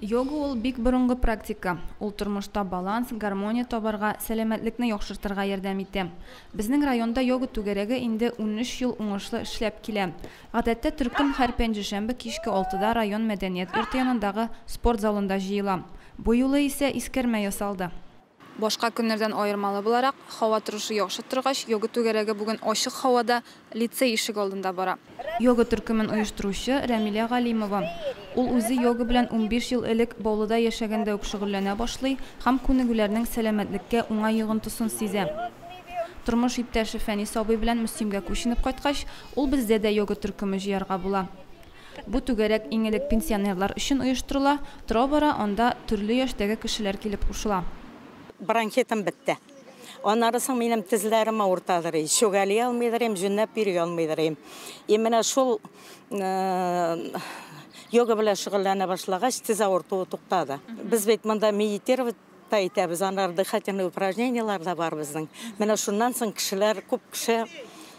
Йога ул бик борынгы практика. Ул тормышта баланс, гармония табарга, сәламәтлекне яхшыртырга ярдәм итә. Безнең районда йога түгәрәге инде 13 ел уңышлы эшләп килә. Гадәттә төркем һәр пәнҗешәмбе кичке 6да район мәдәният йорты янындагы спорт залында җыела. Бу юлы исә искәрмә ясалды. Башка көннәрдән аермалы буларак, һава торышы яхшы торгач, йога түгәрәге бүген ачык һавада, лицей ишек алдында бара. Йога төркемен оештыручы Рәмилә Галимова. Ул үзе йога белән 15 ел элек Баулыда яшәгәндә үк шөгыльләнә башлый һәм күнегүләрнең сәламәтлеккә уңай йогынтысын сизә. Тормыш иптәше Фәнис абый белән Мөслимгә күченеп кайткач, ул бездә дә йога төркеме җыярга була. Бу түгәрәк иң элек пенсионерлар өчен оештырыла, тора-бара анда төрле яшьтәге кешеләр килеп кушыла. Бронхитым бетте. Аннары соң минем тезләрем авыртадыр, чүгәли алмыйдыр, җүнләп йөри алмыйдыр. И менә шул йога белән шөгыльләнә башлагач, тез авыртуы туктады. Без бит монда медитировать та итәбез, аннары дыхательный упражнениялар да бар безнең. Менә шуннан соң кешеләр, күп кеше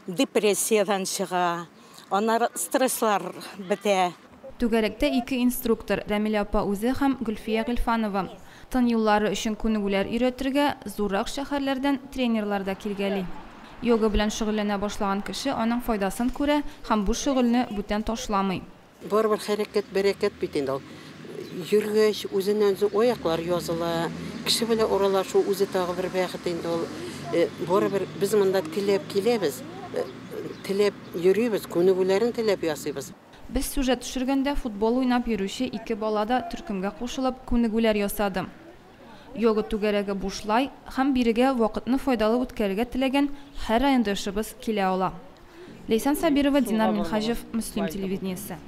депрессиядән чыга, аннары стресслар бетә. Түгәрәктә ике инструктор, Рәмилә апа үзе һәм Гөлфия Гыйльфанова. Тын юллары өчен күнегүләр өйрәтергә зуррак шәһәрләрдән тренерлар да килгәли. Йога белән шөгыльләнә башлаган кеше аның файдасын күрә һәм бу шөгыльне бүтән ташламый. Барыбер хәрәкәт бәрәкәт бит инде ул. Йөргәч, үзеннән үзе аяклар языла, кеше белән аралашу үзе тагы бер бәхет инде ул. Барыбер без монда теләп киләбез, теләп йөрибез, күнегүләрен теләп ясыйбыз. Без сюжет төшергәндә футбол уйнап йөрүче ике бала да төркемгә кушылып күнегүләр ясады. Йога түгәрәге бушлай һәм бирегә вакытны файдалы үткәрергә теләгән һәр райондашыбыз килә ала. Ләйсән Сабирова, Динар Минһаҗев, Мөслим телевидениесе.